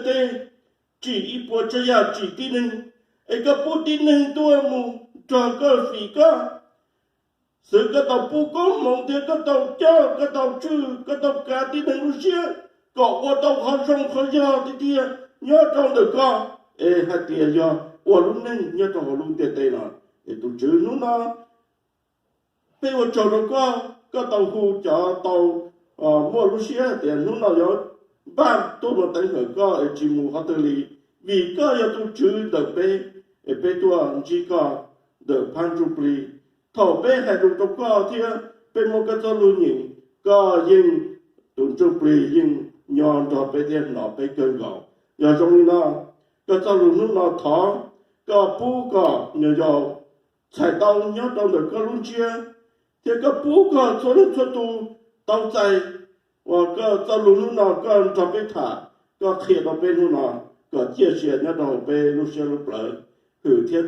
teb, tsim ib puas tsav yam tsim tib neeg, es koj pub tib neeg tuaj mus nrog koj fim koj. Xwv koj tau pub koob hmoov thiab koj tau coj, koj tau tswj, koj tau kav tib neeg lub siab kom ua tau qhov zoo qhov yog tiag tiag nyob rau ntawm koj, es hais tias yog ua lub neej nyob rau hauv lub ntiaj teb no. Es tus Tswv, hnub no peb ua tsaug rau koj, koj tau hu cov tau muaj lub siab hais tias hnub no yuav npaj tuaj mus teev hawm koj es tsis mus qhov twg li, vim koj yog tus Tswv ntawm peb, es peb tuaj ntsib koj ntawm phab ntsuj plig. Thaum peb hais lus rau koj thiab peb muab koj txoj lus nyeem, koj yeej, tus ntsuj plig yeej nyob nrog peb thiab hnov peb kawg nkaus. Yog zoo li no, koj txoj lus hnub no thov koj pub kom nyuam yaus txhais tau nyob rau ntawm koj lub ntsiab, thiab koj pub kom txhua leej txhua tus tau txais uas koj txoj lus hnub no koj nrog peb tham, koj qhia rau peb hnub no, kom ciaj sia nyob rau hauv peb lub siab lub plawv, hwm thiab,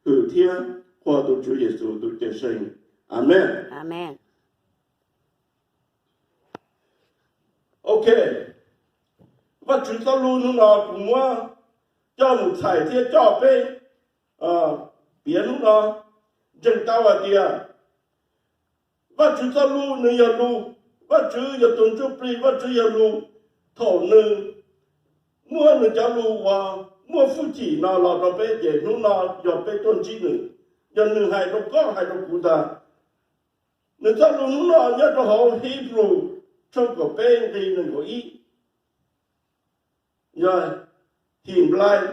hwm thiab qhuas tus Tswv Yexus tus Cawmseej. Amees. Ok, Vajtswv txoj lus hnub no kuv muab coj mus txhais thiab coj peb piav hnub no, ntseeg tau hais tias Vajtswv txoj lus nws yog lus, Vajtswv yog tus ntsuj plig, Vajtswv yog lus. Thaum nws muab nws cov lus uas muaj hwj chim no los rau peb ces hnub no yog peb tuaj ntsib nws, yog nws hais rau koj hais rau kuv ntag. Nws txoj lus hnub no nyob rau hauv Hebrews tshooj kaum peb nqi nees nkaum ib, yog Henplais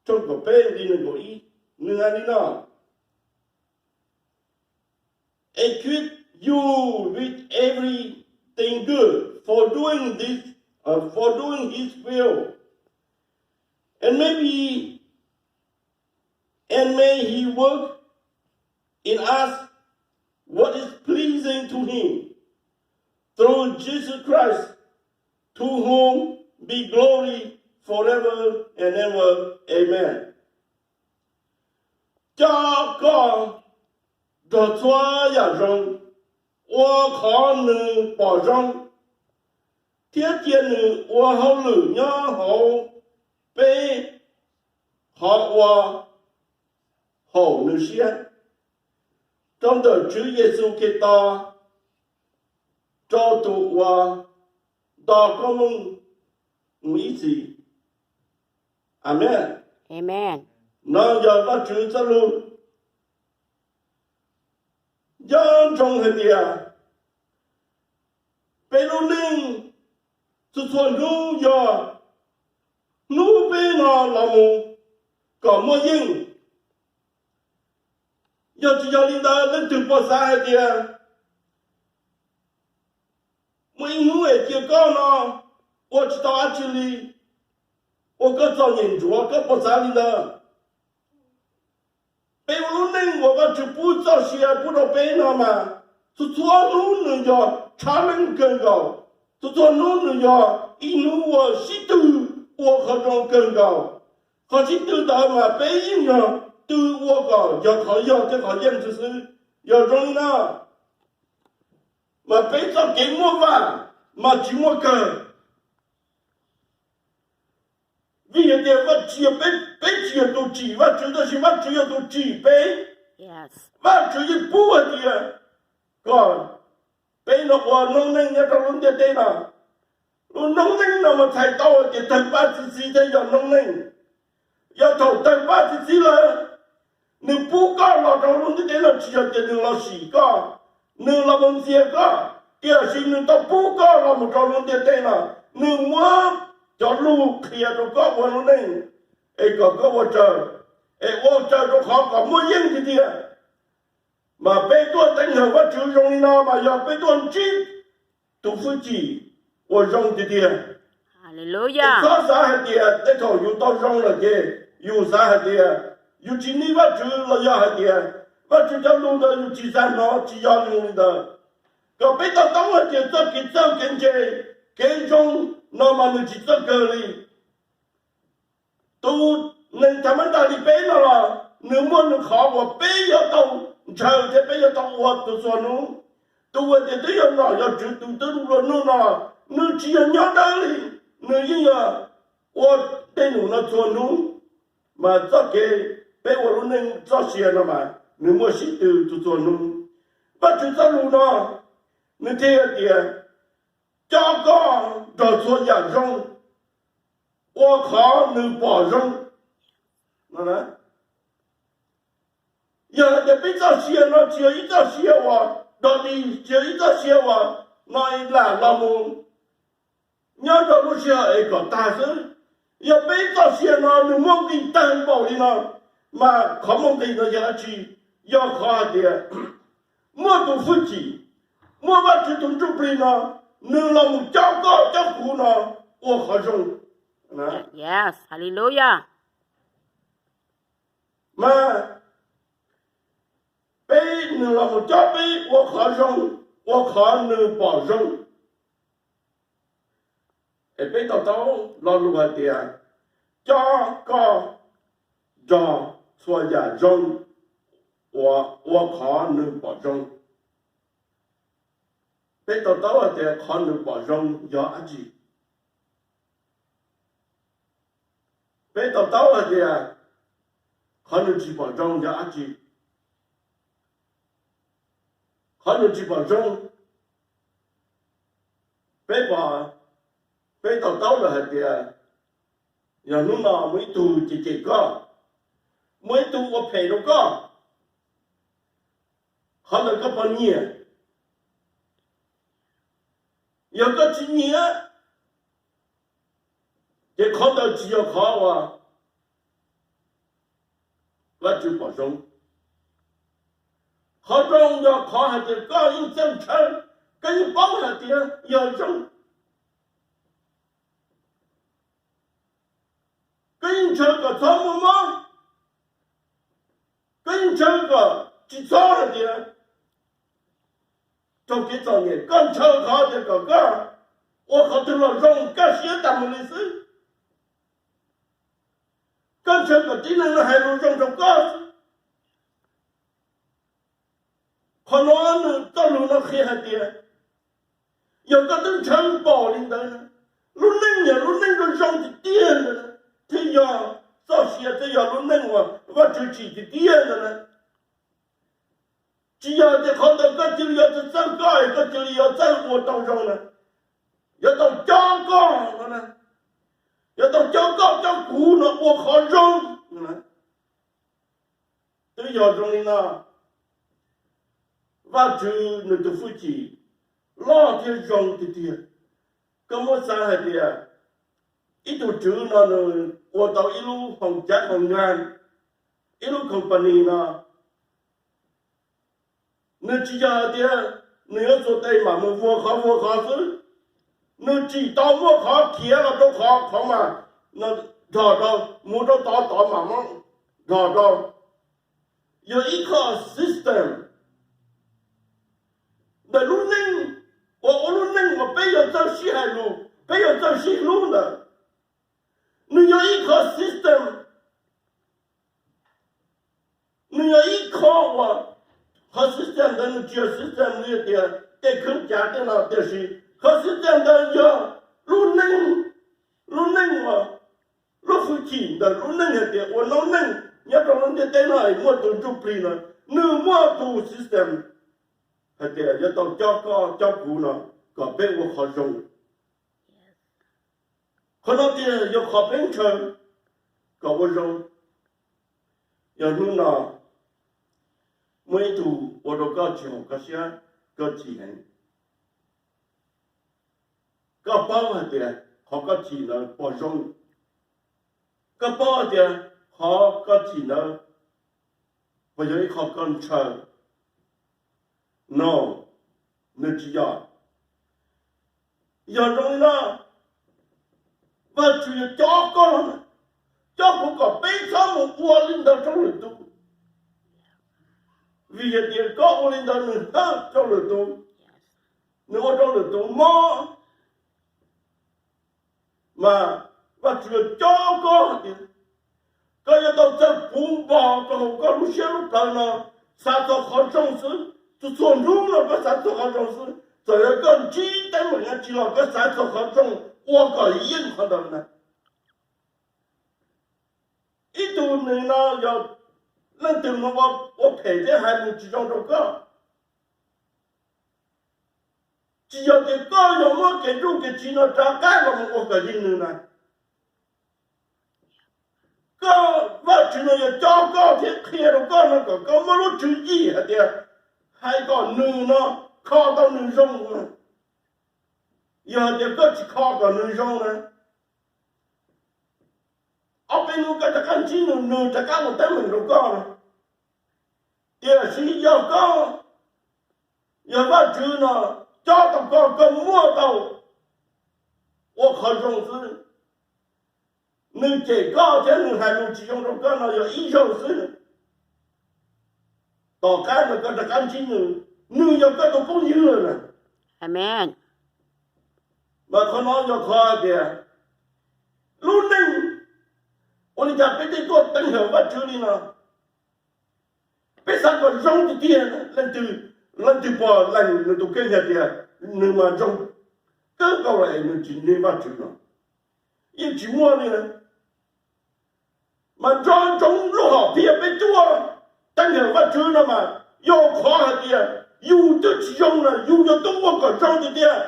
tshooj kaum peb nqi nees nkaum ib, nws hais li no: Equip you with everything good for doing this, uh, for doing His will, and maybe and may He work in us what is pleasing to Him, through Jesus Christ, to whom be glory forever and ever. Amen. Coj koj nrog txhua yam zoo, ua qhov nws pom zoo, thiab cia nws ua hauj lwm nyob hauv peb qhov uas haum nws siab, rau ntawm Tswv Yexus Khetos, rau tus uas nto koob hmoov mus ib txhis. Amees. No yog Vajtswv txoj lus. Nco ntsoov hais tias peb lub neej txhua txhua hnub yog hnub peb no los mus kom muaj yeej. Yog tsis yog li ntawd leej twg puas xav hais tias muaj ib hnub es cia koj no ua tsis tau dab tsi li, ua koj txom nyem ntsuav, koj puas xav li ntawd? Peb ua lub neej uas Vajtswv pub txoj sia pub rau peb no mas, txhua txhua hnub nws yog tshab leej kawg nkaus, txhua txhua hnub nws yog ib hnub uas sib tw ua qhov zoo kawg nkaus. Qhov sib tw ntawd mas peb yeej yog tw ua kom yog qhov yog thiab qhov yeej xwb xwb. Yog zoo li no mas peb txoj kev muaj vam mas tsis muaj kawg. Vim hais tias Vajtswv, peb, peb tsis yog tus tsim Vajtswv, tab sis Vajtswv yog tus tsim peb. Vajtswv yeej pub hais tias kom peb no ua noob neej nyob rau lub ntiaj teb no. Lub noob neej no mas txhais tau hais tias tawg paj txi txiv thiaj yog noob neej. Yog thaum tawg paj txi txiv lawm, nws pub koj los rau lub ntiaj teb no tsis yog tias nws los sim koj, nws los mus ntxias koj, tiam sis nws tau pub koj los mus rau lub ntiaj teb no, nws muab cov lus qhia rau koj ua lub neej, es kom koj ua raws, es ua raws rau qhov kom muaj yeej tiag tiag. Mas peb tuaj teev hawm Vajtswv zoo li no mas yog peb tuaj ntsib tus hwj chim uas zoo tiag tiag. Txhob xav hais tias tej thaum yus tau zoo lawm ces yus xav hais tias yus tsis nyiam Vajtswv los yog hais tias Vajtswv cov lus ntawd yus tsis xav hnov, tsis yog li ntawd. Kom peb to taub hais tias txoj kev txawj kev ntse, kev zoo no mas nws tsis txawj kawg li. Tus neeg thav mab nra li peb no los nws muaj nws qhov uas peb yuav tau ntshaw thiab peb yuav tau ua txhua txhua hnub. Tus uas tias twb yog nom yog tswv tus twb nplua nuj no, nws tsis yog nyob dawb li, nws yeej yog ua tej num no txhua hnub, mas txoj kev peb ua lub neej txoj sia no mas nws muaj sib tw txhua txhua hnub. Vajtswv txoj lus no nws thiaj hais tias, cob koj nrog txhua yam zoo, ua qhov nws pom zoo. Yog hais tias peb txoj sia no tsis yog ib txoj sia uas dog dig, tsis yog ib txoj sia uas no lam los mus nyob rau lub sij hawm es kom tag xwb. Yog peb txoj sia no nws muaj nqis tag npaum li no, mas qhov muaj nqis no yog dab tsi? Yog qhov hais tias muaj tus hwj chim, muaj Vajtswv tus ntsuj plig no, nws los mus cob koj cob kuv no ua qhov zoo. Hallelujah. Mas peb, nws los mus cob peb ua qhov zoo, ua qhov nws pom zoo. Es peb to taub lo lus hais tias, cob koj nrog txhua yam zoo, ua qhov nws pom zoo. Peb to taub hais tias qhov nws pom zoo yog dab tsi? Peb to taub hais tias qhov nws tsis pom zoo yog dab tsi? Qhov nws tsis pom zoo, peb pom, peb to taub lawm hais tias yog hnub no muaj ib tug cem cem koj, muaj ib tug ua phem rau koj, qhov ntawd koj puas nyiam? Yog koj tsis nyiam, ces qhov ntawd tsis yog qhov uas Vajtswv pom zoo. Qhov zoo yog qhov hais tias koj yeej txawj ntshaw, koj yeej paub hais tias yog zoo. Koj yeej ntshaw kom txhob muaj mob, koj yeej ntshaw kom tsis txhob hais tias raug kev txom nyem, koj ntshaw qhov tias kom koj ua qhov twg los zoo kaj siab tas mus li xwb. Koj ntshaw kom tib neeg no hais lus zoo rau koj xwb. Qhov no nws txoj lus no qhia hais tias, yog koj twb ntshaw npaum li ntawd, lub neej yog lub neej zoo zoo tiag tiag ntawd, thiaj yog txoj sia, thiaj yog lub neej uas Vajtswv tsim tiag tiag ntawd na. Tsis yog tias qhov ntawd koj cia li yuav txawj koj es koj cia li yuav txawj ua tau zoo na. Yuav tau cob koj no, yuav tau cob koj cob kuv no ua qhov zoo. Twb yog zoo li no, Vajtswv nws tus hwj chim loj thiab zoo tiag tiag. Koj muab xav hais tias ib tug tswv no nws ua tau ib lub hoo cav hoo nag, ib lub company no, nws tsis yog hais tias nws yuav txua tes mam mus vuag qhov vuag qhov xwb. Nws tsim tau muaj qhov khiav los rau qhov, qhov mas nrog rau, mus rau tod tod mam nrog rau. Yog ib qho system ntawm lub neej, uas ua lub neej uas peb yuav txawj sib hais lus, peb yuav txawj sib hlub ntawd. Nws yog ib qho system, nws yog ib qho uas, qhov system ntawd nws tsis yog system li tias tej kheeb cav tej no, tiam sis qhov system ntawd yog lub neej, lub neej uas, lub hwj chim ntawm lub neej hais tias ua noob neej nyob rau lub ntiaj teb no es muaj tus ntsuj plig no, nws muaj tus system hais tias yuav tau cob koj cob kuv no kom peb ua qhov zoo. Qhov no tiag yog qhov peb ntshaw kom ua zoo. Yog hnub no muaj ib tug ua rau koj tsis haum koj siab, koj chim heev, koj paub hais tias qhov koj chim ntawd puas zoo? Koj paub hais tias qhov koj chim ntawd puas yog ib qho koj ntshaw? No, nws tsis yog. Yog zoo li no, Vajtswv yuav cob koj, cob kuv kom peb txhob mus ua li ntawd rau lwm tus. Vim hais tias koj ua li ntawd nws hawj rau lwm tus, nws ua rau lwm tus mob. Mas Vajtswv yuav cob koj hais tias koj yuav tau txawj puv npo rau hauv koj lub siab lub plawv no, xav txog qhov zoo xwb. Txhua txhua hnub no koj xav txog qhov zoo xwb, txawm yog koj ntsib teeb meem dab tsi los koj xav txog qhov zoo, ua kom yeej qhov ntawd na. Ib tug nws no yog leej twg mus ua phem thiab hais lus tsis zoo rau koj, tsis yog tias koj yog muab kev nruj kev tsiv no rov qab los mus ua kom yeej nws na. Koj, Vajtswv no yog cob koj thiab qhia rau koj no kom koj muab lub tswv yim hais tias hais kom nws no kho tau nws zoo. Yog hais tias koj tsis kho kom nws zoo na, ob peb hnub koj rov qab ntsib nws, nws rov qab ua teeb meem rau koj. Tiam sis yog koj, yog Vajtswv no cob tau koj, koj muaj tau ua qhov zoo xwb. Nws cem koj thiab nws hais lus tsis zoo rau koj no yog ib zaug xwb. Tom qab no koj rov qab ntsib nws, nws yog koj tus phooj ywg lawm na. Mas qhov no yog qhov hais tias lub neej ua li cas peb thiaj tuaj teev hawm Vajtswv li no. Peb xav kom zoo tiag tiag, leej twg, leej twg pom lees nws tus kheej hais tias nws mas zoo kawg nkaus lawm es nws tsis nyiam Vajtswv no, yeej tsis muaj li na. Mas nco ntsoov lub hom phiaj peb tuaj teev hawm Vajtswv no mas yog qhov hais tias yus twb tsis zoo na, yus yuav tuaj ua kom zoo tiag tiag.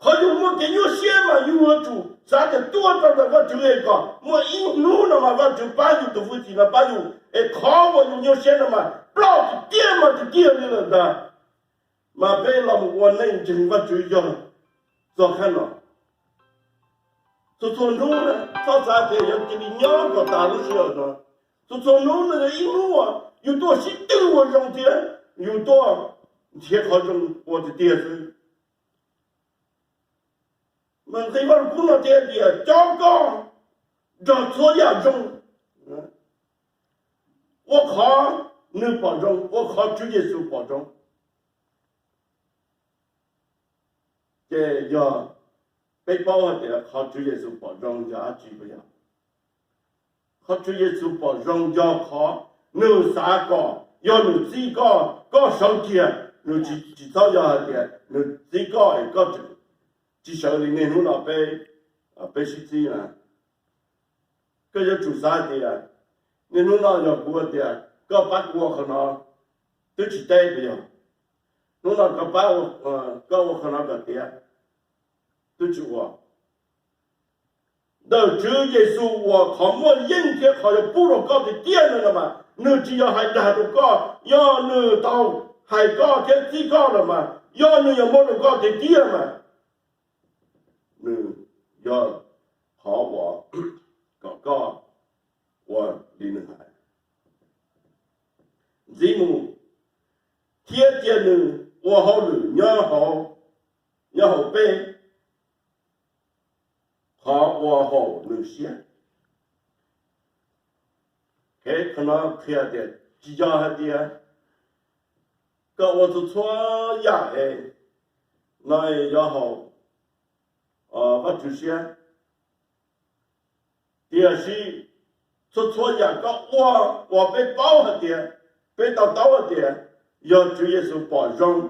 Qhov yus muaj kev nyuaj siab mas yus yuav tsum xav tias tuaj rau ntawm Vajtswv es kom muaj ib hnub no mas Vajtswv pab yus, tus hwj chim no pab yus es qhov uas yus nyuaj siab no mas ploj tiag tiag mas tiag tiag li lawm ntag. Mas peb los mus ua neej ntseeg Vajtswv yog txog qhov no. Txhua txhua hnub na, txhob xav tias yog cia li nyob kom tas lub sij hawm no. Txhua txhua hnub no yog ib hnub uas yus tuaj sib twv ua zoo thiab yus tuaj nrhiav qhov zoo ua tiag tiag xwb. Mas nqe Vajluskub no thiaj tias cob koj nrog txhua yam zoo, ua qhov nws pom zoo, ua qhov Tswv Yexus pom zoo. Ces yog peb paub hais tias qhov Tswv Yexus pom zoo yog dab tsi puas yog? Qhov Tswv Yexus pom zoo yog qhov nws xav kom yog nws txib koj, koj sawv kiag, nws tsis, tsis txhob yog hais tias nws txib koj es koj tseem tsis sawv li niaj hnub no peb, peb sib txib na. Koj yuav tsum xav tias niaj hnub no yog kuv tias koj pab kuv ua qhov no twb tsis teb puas yog? Hnub no koj pab, koj ua qhov no kom tiav twb tsis ua. Ntawm Tswv Yexus uas qhov muaj yeej thiab qhov yuav pub rau koj tiag tiag no mas nws tsis yog hais dag rau koj, yog nws tau hais koj thiab txib koj lawm mas yog nws yuav muab rau koj tiag tiag mas nws yog qhov uas kom koj ua li nws hais, ntxiv mus thiab cia nws ua hauj lwm nyob hauv, nyob hauv peb qhov ua haum nws siab. Qhov no qhia tias tsis yog hais tias koj ua txhua txhua yam es no yog haum Vajtswv siab. Tiam sis txhua txhua yam koj ua uas peb paub hais tias, peb to taub hais tias yog Tswv Yexus pom zoo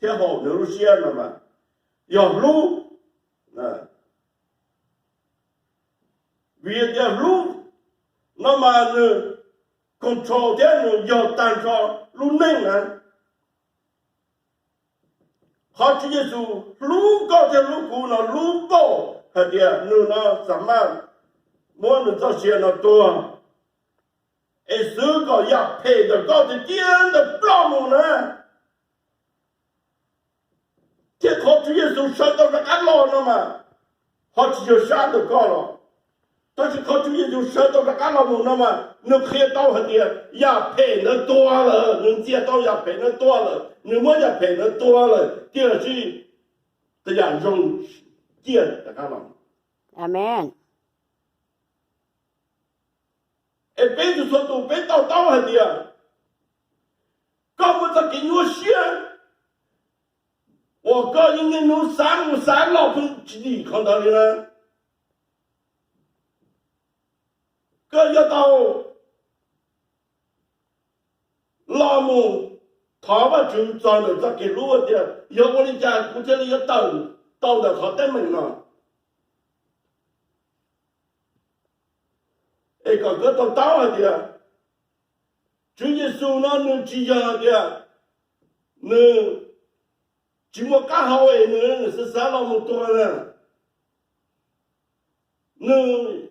thiab haum nws lub siab no mas yog hlub. Vim tias hlub no mas nws control thiab nws yog tag nrho lub neej na. Qhov Tswv Yexus hlub koj thiab hlub kuv no hlub npaum hais tias nws no xam maj muab nws txoj sia no tuag es xwv kom yam phem ntawm koj tiag tiag ntawd ploj mus na. Thiab qhov Tswv Yexus sawv tau rov qab los no mas ho tsis yog sab ntawm koj los, tab sis qhov Tswv Yexus sawv tau rov qab los mus no mas nws qhia tau hais tias yam phem ntawd tuag lawm, nws ntxias tau yam phem ntawd tuag lawm, nws muab yam phem ntawd tuag lawm tiam sis tej yam zoo ciaj rov qab los. Amees. Es peb txhua tus peb to taub hais tias koj muaj txoj kev nyuaj siab uas koj yeej niaj hnub xav mus xav los pheej tsis dim qhov ntawd li na. Koj yuav tau los mus thov Vajtswv txog ntawm txoj kev hlub tias yog ua li cas kuv thiaj li yuav tawm tau ntawm qhov teeb meem no. Kom koj to taub hais tias Tswv Yexus no nws tsis yog hais tias nws tsis muaj qab hau es nws xav xav los mus tuag na. Nws,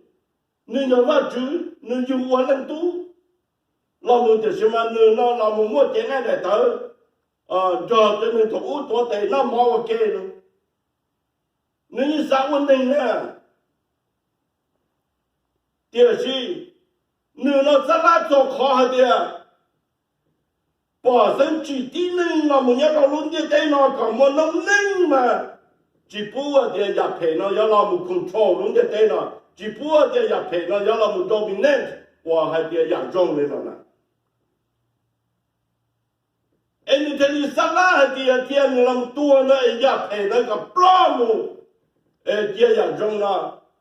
nws yog Vajtswv, nws yug ua leej tub los mus, tiam sis mas nws no los mus muaj cev nqaij daim tawv nrog rau nws thaum ub tuav tes noj mov ua ke no. Nws yeej xav ua neeg na. Tiam sis nws no xab lab txog qhov hais tias pom xeeb tsim tib neeg los mus nyob rau lub ntiaj teb no kom muaj noob neej mas tsis pub hais tias yam phem no yuav los mus control lub ntiaj teb no, tsis pub hais tias yam phem no yuav los mus dominate uas hais tias yam zoo li no na. Es nws thiaj li xab lab hais tias cia nws los tuag ntawd es yam phem ntawd kom ploj mus, es cia yam zoo no,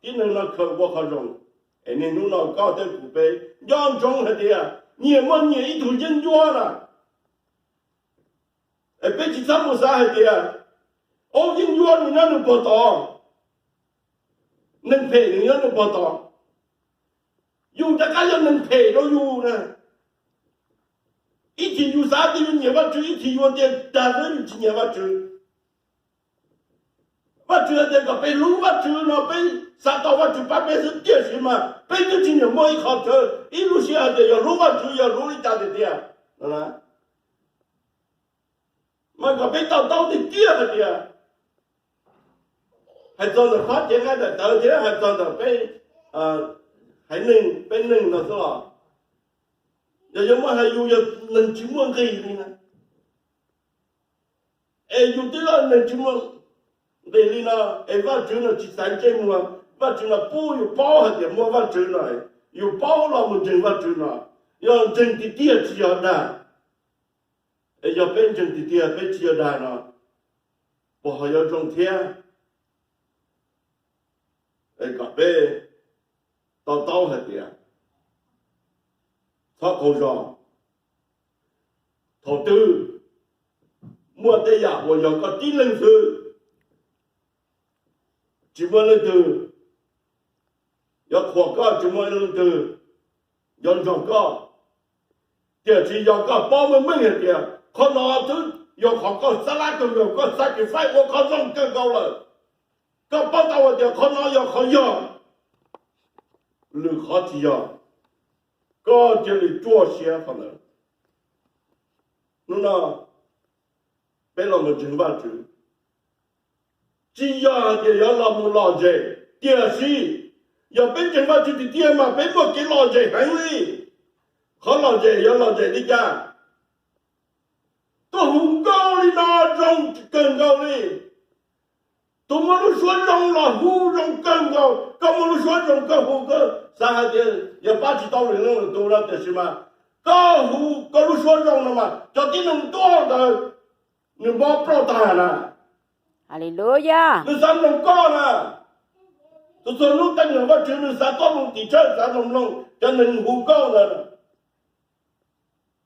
tib neeg no khaws ua qhov zoo. Es niaj hnub no koj thiab kuv peb nco ntsoov hais tias nyias muaj nyias ib tug yeeb ncuab na. Es peb tsis txhob mus xav hais tias, ub, yeeb ncuab nws nyob nws puag tod, neeg phem nws nyob nws puag tod. Yus rov qab yog neeg phem rau yus na. Ib chim yus xav tias yus nyiam Vajtswv, ib chim yus tias dag xwb yus tsis nyiam Vajtswv. Vajtswv hais tias kom peb hlub Vajtswv no peb xav tau Vajtswv pab peb xwb, tiam sis mas peb twb tsis nyiam muaj ib qho chaw, ib lub siab hais tias yog hlub Vajtswv yog hlub li cas tiag tiag. Mas kom peb to taub tiag tiag hais tias, hais txog ntawm qhov cev nqaij daim tawv thiab hais txog ntawm peb haiv neeg, peb neeg no xwb los, yog yuav muab hais yus yog neeg tsis muaj nqis li na. Es yus twb yog neeg tsis muaj nqis li no, es Vajtswv no tsis xaiv ntsej muag, Vajtswv no pub yus paub hais tias muaj Vajtswv no, yus paub los mus ntseeg Vajtswv no, yog ntseeg tiag tiag tsis yog dag. Es yog peb ntseeg tiag tiag peb tsis yog dag no, puas ho yuav zoo thiab? Es kom peb to taub hais tias txhob qaug zog. Thaum twg muaj tej yam uas yog koj tib leeg xwb, tsis muaj leej twg yuav qhuas koj, tsis muaj leej twg yuav nrog koj. Tiam sis yog koj paub meej meej hais tias qhov no twb yog qhov koj xab lab kawg nkaus, koj xav ces faib ua qhov zoo kawg nkaus lawm, koj paub tau hais tias qhov no yog qhov yog, lwm qhov tsis yog, koj cia li ruaj siab qhov ntawd. Hnub no peb los mus ntseeg Vajtswv, tsis yog hais tias yuav los mus lom zem, tiam sis yog peb ntseeg Vajtswv tiag tiag mas peb muaj kev lom zem heev li. Qhov lom zem yog lom zem li cas? Tuaj hu nkauj li no zoo kawg nkaus li. Tus muaj lub suab zoo los hu zoo kawg nkaus, koj muaj lub suab zoo koj hu, koj xav hais tias yog pab tsis tau lwm leej lwm tus no, tiam sis mas koj hu koj lub suab zoo no mas cov tib neeg tuaj ntawd nws mob ploj tag na. Haleluya. Nws xav mloog koj na. Txhua txhua hnub tej niam Vajtswv nws xav tuaj mloog tim tsawb, xav mloog mloog cov neeg hu nkauj ntawd.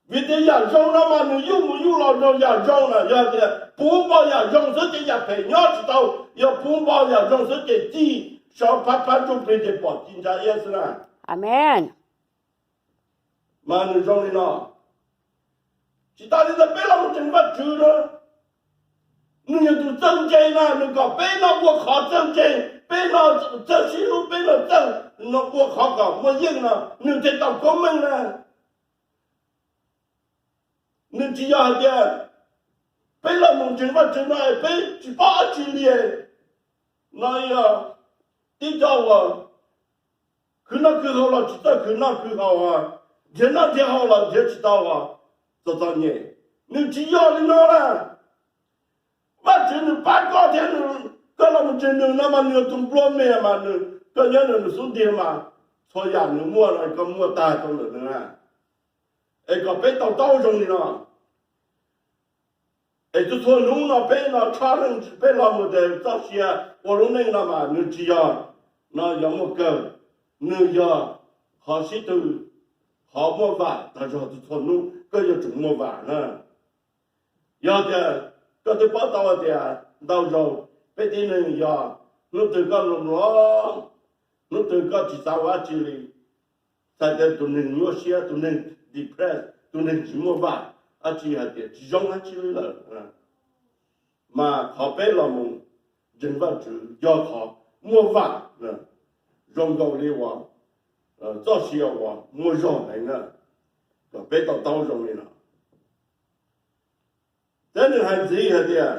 Vim tias yam zoo no mas nws yuj mus yuj los rau yam zoo na. Yog tias puv npo yam zoo xwb ces yam phem nyob tsis tau. Yog puv npo yam zoo xwb ces ci sov phab phab ntsuj plig ces pom ci ntsa iab xwb na. Amen. Mas nws zoo li no. Tsis tas li ntawd peb los mus ntseeg Vajtswv na, nws yog tus txawj ntse na, nws kom peb no ua qhov txawj ntse, peb no txawj sib hlub, peb no txawj ua qhov kom muaj yeej no, nws thiaj tau koob meej na. Nws tsis yog hais tias peb los mus ntseeg Vajtswv no es peb tsis paub dab tsi li no, yog tib co uas khwv noj khwv haus los tsis txawj khwv noj khwv haus, nrhiav noj nrhiav haus los nrhiav tsis tau, txom txom nyem. Nws tsis yog li no na. Vajtswv nws pab koj thiab nws, koj los mus ntseeg nws no mas nws yog tus nplua mias mas nws, koj nyob nws xub ntiag mas txhua yam nws muaj no koj muaj tag rau ntawm nws na. Es kom peb to taub zoo li no. Es txhua txhua hnub no peb no tshaj leej peb los mus tes txoj sia ua lub neej no mas nws tsis yog no yog muaj kawg, nws yog qhov sib tw, qhov muaj vam tag zog txhua txhua hnub koj yuav tsum muaj vam na. Yog tias koj twb paub tau tias ntau zaus peb tib neeg yog hnub twg koj mloog mloog, hnub twg koj tsis xav ua dab tsi li, Txhais tias tus neeg nyuaj siab, tus neeg depressed, tus neeg tsis muaj vam, dab tsi hais tias tsis zoo dab tsi li lawm. Mas qhov peb los mus ntseeg Vajtswv yog qhov muaj vam, zoo nkaus li uas txoj sia uas muaj zog heev na, kom peb to taub zoo li no. Thiab nws hais ntxiv hais tias,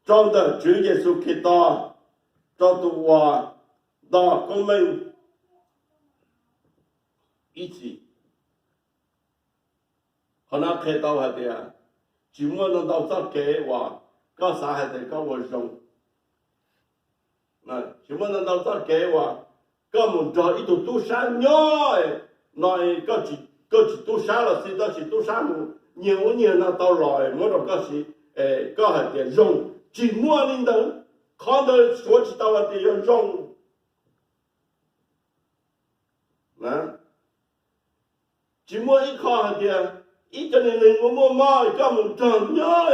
rau ntawm Tswv Yexus Khetos, rau tus uas nto koob meej ib txhis. Qhov no qhia tau hais tias tsis muaj ntau ntau txoj kev uas koj xav hais tias koj ua zoo. Tsis muaj ntau ntau txoj kev uas koj mus nrog ib tug tub sab nyob no, koj tsis tub sab los xij, tab sis tub sab mus nyiag ub nyiag no tau los muab rau koj siv, koj hais tias zoo. Tsis muaj li ntawd. Qhov ntawd suav tsis tau hais tias yog zoo. Tsis muaj ib qho hais tias ib co niag neeg muaj muaj mob koj mus nrog nyob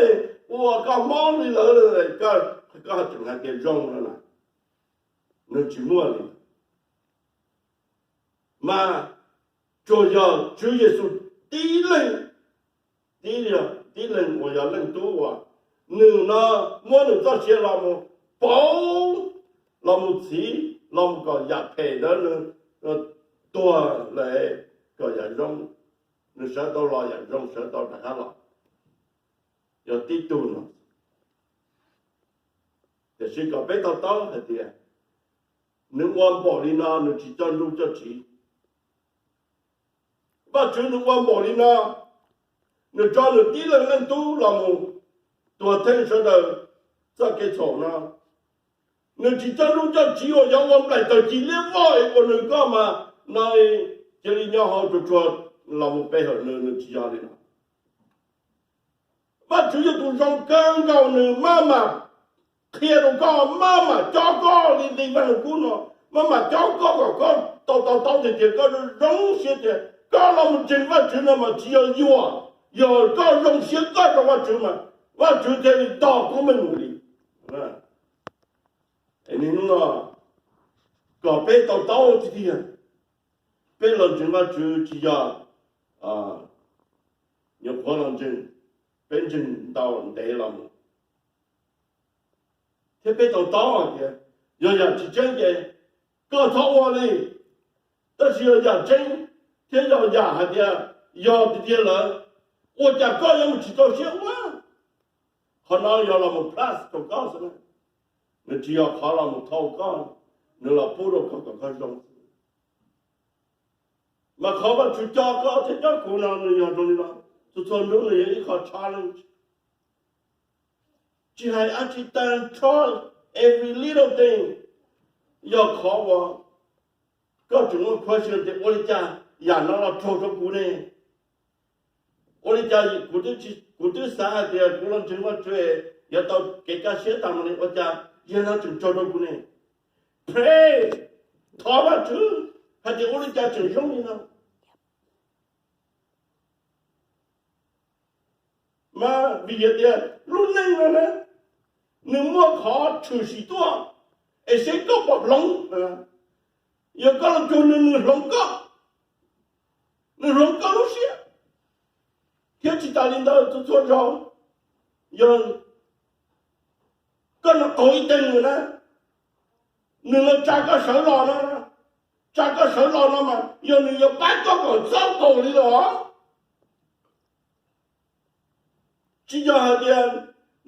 ua koj mob li lawv, koj tseem hais tias zoo no na. Nws tsis muaj li. Mas tsuas yog Tswv Yexus tib leeg, tib leeg uas yog leej tub uas nws no muab nws txoj sia los mus pauv, los mus txhiv, los mus kom yam phem ntawd nws tuag lawm, kom yam zoo, nws sawv tau los yam zoo, sawv tau rov qab los. Yog tib tug no. Tiam sis kom peb to taub hais tias nws ua npaum li no nws tsis coj nruj coj tsiv. Vajtswv nws ua npaum li no, nws tso nws tib leeg leej tub los mus tuag theej sawv daws txoj kev txhaum no. Nws tsis coj nruj coj tsiv uas yuav ua nplaim tawg ci liab vog es ua nws koj mas no cia li nyob hauv tsuag tsuag los mus pe hawm nws, nws tsis yog li no. Vajtswv yog tus zoo kawg nkaus, nws maj mam qhia rau koj, maj mam cob koj li nqi Vaj Lug Kub no, maj mam cob koj kom koj tau to taub tias koj zoo siab tias koj los mus ntseeg Vajtswv no mas tsis yog yuam, yog koj zoo siab koj rau Vajtswv mas Vajtswv thiaj li nto koob meej mus li. Hnub no kom peb to taub tiag tiag, peb los ntseeg Vajtswv tsis yog nyuam qhuav los ntseeg, peb ntseeg ntau ntev los mus. Thiab peb to taub hais tias yog yam tsis tseeb ces koj txhob ua li. Tab sis yog yam tseeb thiab yog yam hais tias yog tiag tiag lawm, ua cas koj yuav mus tsis txaus siab ua? Qhov no yog los mus plus rau koj xwb, nws tsis yog qhov los mus thau koj, nws los pub rau koj kom koj zoo. Mas qhov Vajtswv coj koj thiab coj kuv no nws yog zoo li no, txhua txhua hnub nws yog ib qho challenge. Tsis hais dab tsi, tan trust every little thing. Yog qhov uas koj tseem muaj question tias ua li cas yam no los raug rau kuv ne? Ua li cas kuv twb xav hais tias kuv los ntseeg Vajtswv yuav tau kev kaj siab tas mus li, ua cas yam no tseem raug rau kuv ne? Pray, thov Vajtswv hais tias ua li cas tseem zoo li no. Mas vim yog tias lub neej no na, nws muaj qhov tshwm sim tuaj, es seb koj puas hloov. Yog koj los cuag nws, nws hloov koj, nws hloov koj lub siab. Thiab tsis tas li ntawd, txhua txhua zaus yog koj nrog qaug ib teg nws na, nws los tsa koj sawv los no, tsa koj sawv los no mas yog nws yuav pab koj kom txhob qaug li los. Tsis yog hais tias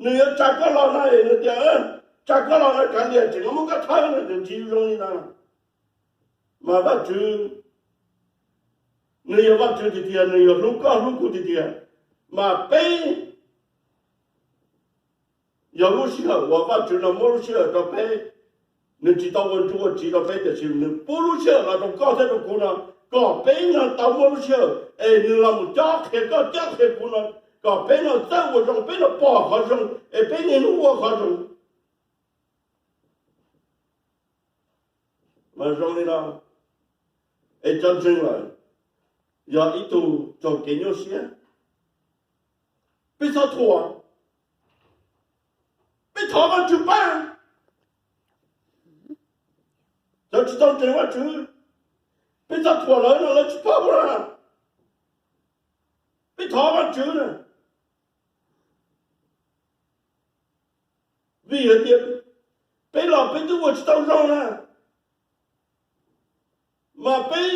nws yuav tsa koj los no es nws tias tsa koj los no kav liam tseem muab koj thawb no, nws tsis zoo li no. Mas Vajtswv, nws yog Vajtswv tiag tiag, nws yog hlub koj hlub kuv tiag tiag, mas peb yog lub sij hawm uas Vajtswv no muab lub sij hawm rau peb. Nws tsis tau ua ntsuj ua tsiv rau peb, tiam sis nws pub lub sij hawm los rau koj thiab rau kuv no, kom peb no tau muaj lub sij hawm es nws los mus cob qhia koj cob qhia kuv no, kom peb no txawj ua zoo, peb no pom qhov zoo es peb niaj hnub ua qhov zoo. Mas zoo li no, es cov ntseeg lawm yog ib tug raug kev nyuaj siab, peb txhob thuam, peb thov Vajtswv pab. Cov tsis tau ntseeg Vajtswv, Peb txhob thuam lawv no, lawv tsis paub na. Peb thov Vajtswv na. Vim hais tias peb los peb twb ua tsis tau zoo na, mas peb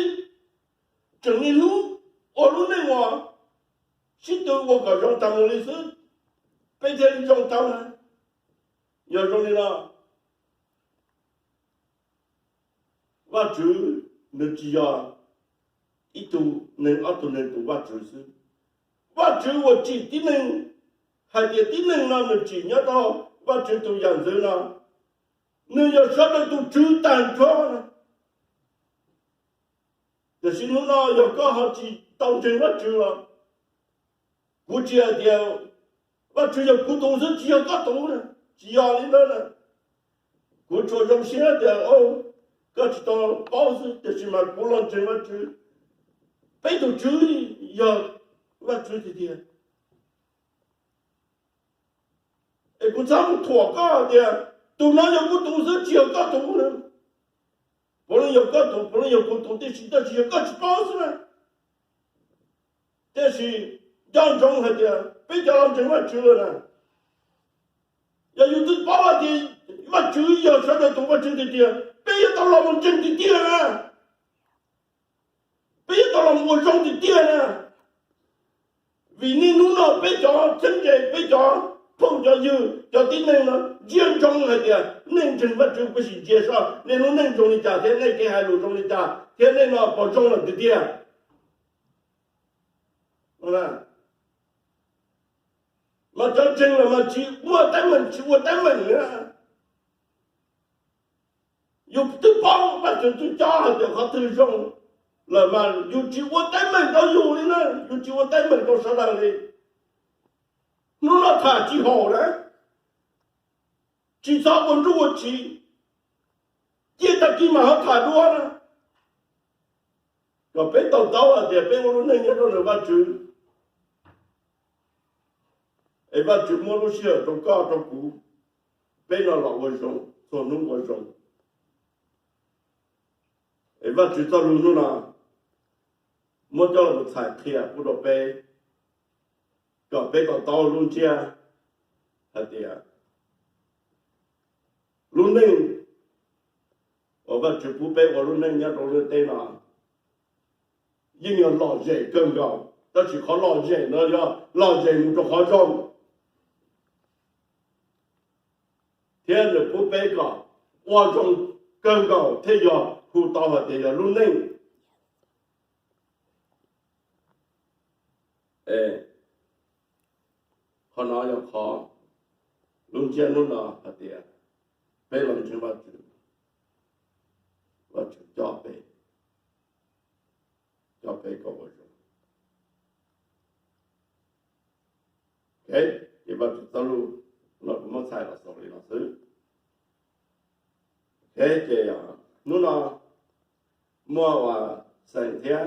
tseem niaj hnub ua lub neej uas sib tw ua kom zoo tas mus li xwb, peb thiaj li zoo tau na. Yog zoo li no, Vajtswv nws tsis yog ib tug neeg ob tug neeg tus Vajtswv xwb. Vajtswv uas tsim tib neeg, hais tias tib neeg no nws tsim nyob rau Vajtswv tus yam ntxwv no, nws yog sawv daws tus tswv tag nrho na. Tiam sis hnub no yog koj ho tsis tau ntseeg Vajtswv los, kuv tsis hais tias Vajtswv yog kuv tus xwb, tsis yog koj tus na, tsis yog li ntawd na. Kuv tsuas zoo siab tias koj tsis tau paub xwb, tiam sis mas kuv los ntseeg Vajtswv. Peb tus tswv yog Vajtswv tiag tiag. Es kuv txhob mus thuam koj tias tus no yog kuv tus xwb, tsis yog koj tus na. Puav leej yog koj tus, puav leej yog kuv tus, tiam sis tab sis yog koj tsis paub xwb na. Tiam sis nco ntsoov hais tias peb cov los ntseeg Vajtswv lawm na, yog yus twb paub hais tias Vajtswv yog sawv daws tus Vajtswv tiag tiag, peb yuav tau los mus ntseeg tiag tiag na. Peb yuav tau los mus ua zoo tiag tiag na. Vim niaj hnub no peb cov txheeb ze, peb cov phooj cov ywg, cov tib neeg no ntsia ntsoov hais tias nej ntseeg Vajtswv, peb sim ntsia seb nej lub neej zoo li cas thiab nej kev hais lus zoo li cas thiab nej no puas zoo lawm tiag tiag. Mas cov ntseeg lawm mas tsis muaj teeb meem, tsis ua teeb meem na. Yus twb paub Vajtswv twb cob hais tias qhov twg zoo lawm mas yus tsis ua teeb meem rau yus li na, yus tsis ua teeb meem rau sawv daws li. Hnub no tham tsis haum na, tsis txhob ua nruj ua tsiv, cia tag kis mam ho tham dua na. Kom peb to taub hais tias peb ua lub neej nyob rau ntawm Vajtswv, es Vajtswv muab lub sij hawm rau koj rau kuv, peb no los ua zoo, txhua hnub ua zoo. Es Vajtswv txoj lus hnub no muab coj los txhais qhia pub rau peb, kom peb to taub lub ntsiab hais tias lub neej uas Vajtswv pub peb ua lub neej nyob rau lub ntiaj teb no yeej yog lom zem kawg nkaus, tab sis qhov lom zem no yog lom zem mus rau qhov zoo, thiab nws pub peb kom ua zoo kawg nkaus thiaj yog hu tau hais tias yog lub neej. Qhov no yog qhov lub ntsiab hnub no hais tias peb los ntseeg Vajtswv, Vajtswv coj peb, coj peb kom ua zoo. Ces Vajtswv txoj lus no kuv muab txhais los xaus li no xwb. Ces hnub no muaj uas Xeem thiab